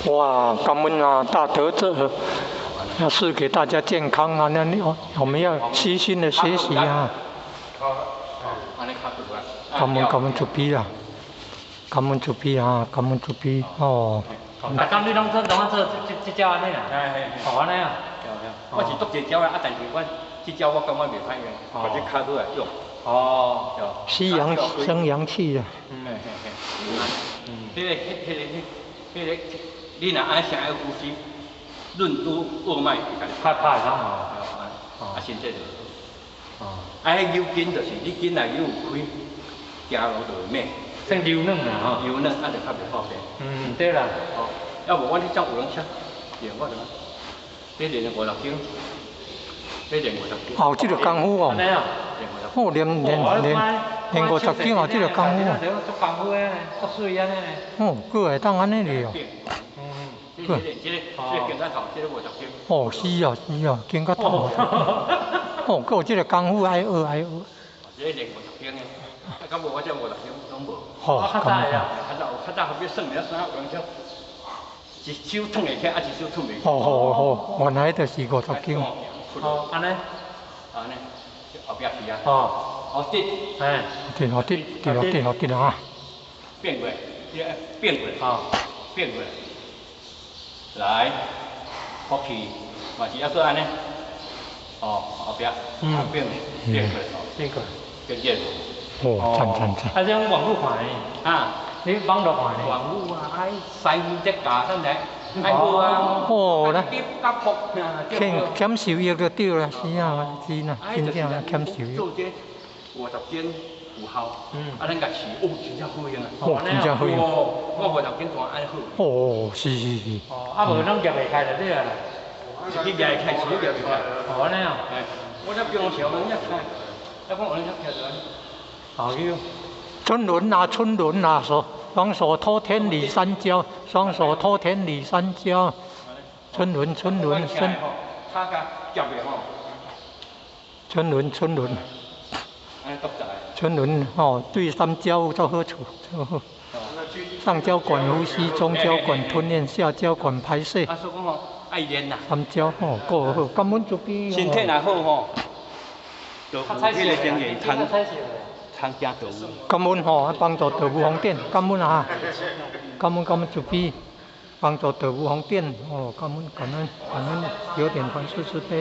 哇，感恩啊，大德者，要賜給大家健康啊！那你我們要悉心的學習啊。感恩感恩慈悲啦，感恩慈悲啊，感恩慈悲哦。啊，咁你攏做攏做這這這隻按呢啦？哦，按呢啊。我是足濟招啊，但是我這招我感覺袂歹用，或者較好來用。吸陽生陽氣啊。嗯，彼個、彼個、彼個、你若愛啥愛呼吸，任督二脈較拍會通哦。啊，身體就好。哦。啊，彼扭筋就是你筋若扭有開，行路就會慢。算柔軟啦吼。柔軟啊，就較袂發病。嗯，對啦。哦，要無我你怎有人寫？練我怎？你練了50斤，你練50斤。哦，這個功夫哦。哦，練練練練50斤哦，這個功夫。足功夫的，足媠按呢。哦，閣會當按呢哩哦。嗯。這個這個這個肩胛頭，這個50斤。哦，是啊是啊，肩胛頭。哦，閣有這個功夫愛學愛學。這個練50斤的，啊，敢無我這50斤攏無。哦，較早啊，較早較早後壁算了啥有人一手褪會起，啊一手褪袂起。哦哦哦，原來就是50斤。哦，按呢？按呢，後壁去啊。哦。好跌。哎。對，好跌，對好跌，好跌啊。變過來，變過來。好。變過來。來，呼氣，嘛是抑閣按呢。哦，後壁。嗯。變變過來。變過來。變變。哦，讚讚讚。啊，這種網路看的。啊。你網路看的。網路啊，愛師傅這教咱來。愛好啊。哦，來。減減受益就對啦，是啊，是啦，真正減受益。做這50斤有效，啊，咱共試，哦，真正好用啊！哦，真正好用。我50斤全按好。哦，是是是。哦，啊無攏夾袂開就對啦。是去夾會開，是夾袂開。哦，按呢啊。哎，我這平常時攏遐開，啊，講有遐徛著按呢。好哟。春輪啊，春輪啊，手雙手托天理三焦，雙手托天理三焦。春輪，春輪，春。春輪，春輪。春輪哦，對三焦有好處，好。上焦管呼吸，中焦管吞嚥，下焦管排泄。三焦哦，夠好，根本就比。身體若好吼，就有彼個經驗通通行道。感恩吼，幫助道務方便，感恩啊！感恩感恩慈悲，幫助道務方便哦，感恩感恩感恩，有點凡事慈悲。